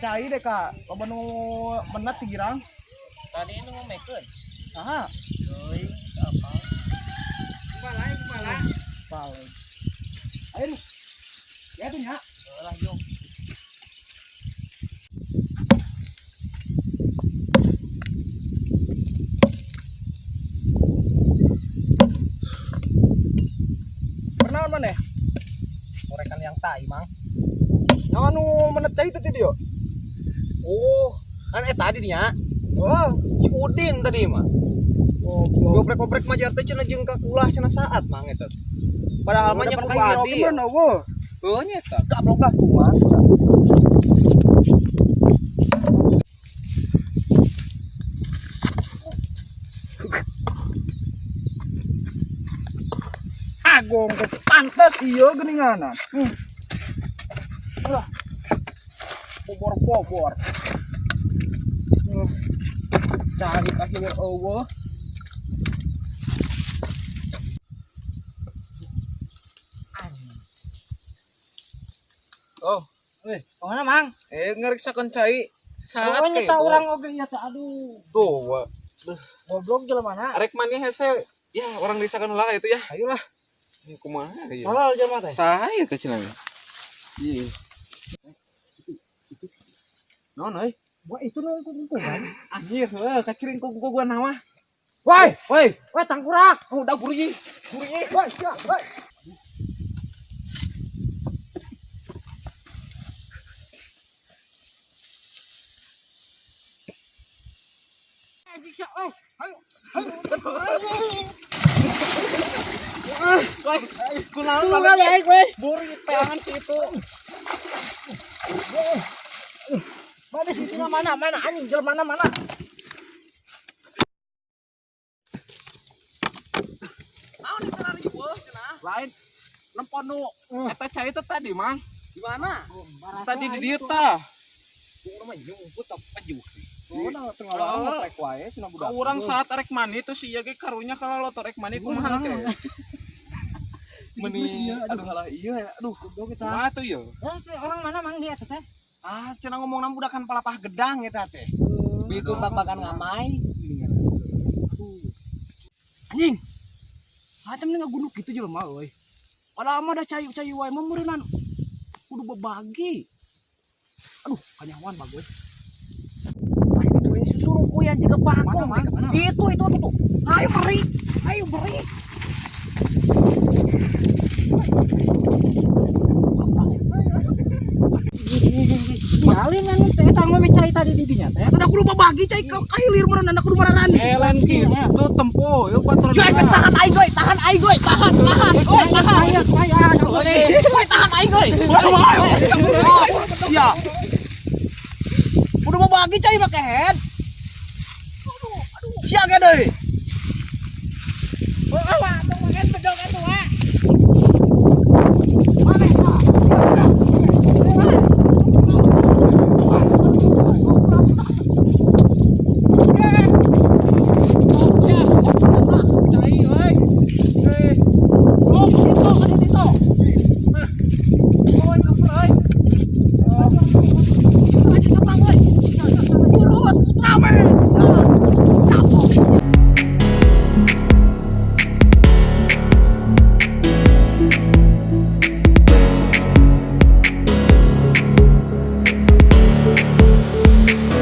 Cai deh kak. Loba nu menat ti girang. Tadi nu ngomekeun. Saha? Euy, apa? Kumaha kumaha? Paling. Ayo. Ya tuh nya. Lah yo. Pernah mana? Korekan yang tai, Mang. Yang anu menet cai teh dia. Oh, kan tadi nya. Wah, Si Udin tadi mah. goblok. Goprek-goprek majar teh cenah jeung ka kulah cenah saat Mang eta. Padahal mah nya kudu adi. Gimana eueuh? Heuh nya eta. Gablok lah kumaha. Agong ke pantes iya geninganan. Ulah. Bobor-bobor. Cari ka hilir eueuh. Oh, Weh, kemana Mang? Ngeriksakeun cai saat Pokoknya kayak tak itu. orang oge ya teh aduh. Tuh, wa. Goblok jelema mana? Arek mani hese. Ya, orang risakan ulah itu ya. Ayolah. Ini kumaha ya? Tolol jelema teh. Saha teh cenah. Iya. Non euy. Wah, itu nu kungkungan. Anjir, heuh kaciring ku gua nawa. Woi, Woi, woi tangkurak. oh, udah buri. Buri. Woi, siap, woi. Anjing siap, woi. Ayo. Woi, kunaon Tuh kali aing, woi. Buri tangan situ. Mana sih mana mana anjing jelema mana mana. Naon itu lari eueuh cenah. Lain nempon nu Eta cai teh tadi, Mang. Di mana? Tadi di dieu tah. Urang mah nyumput apa juh. Oh, tengah lawan ngoprek wae cenah budak. Urang saat arek mandi tuh si ieu ge karunya kalau lotor rek mandi kumaha teh. Meni aduh halah iya ya aduh Goblok kita. kumaha tuh ya. Eh, orang mana Mang dia teh? Ah, cenah ngomongna budakan palapah gedang eta teh. Bitu bak-bakan ngamai. Anjing. Hatem nih ngagunduk gitu jelema euy. Padahal mah da cai-cai wae mah meureunnan kudu bebagi. Aduh, kanyawan bagus. Wah, itu tulis suruh kuyan juga Mana, bagong. Mang? Mana? Itu tuh. Ayo beri. Ayo beri. Sialin anu teh eta mah cai tadi di dinya teh. Udah kudu bebagi cai ka hilir meureun kudu mararani. Elen gitu tempo yuk patron. Cuy, geus tahan aing goy, tahan aing goy, tahan, tahan. Oi, tahan. Ayo, ayo, Oi, tahan aing goy. Sia. Kudu bebagi cai make head. Sia ge deui.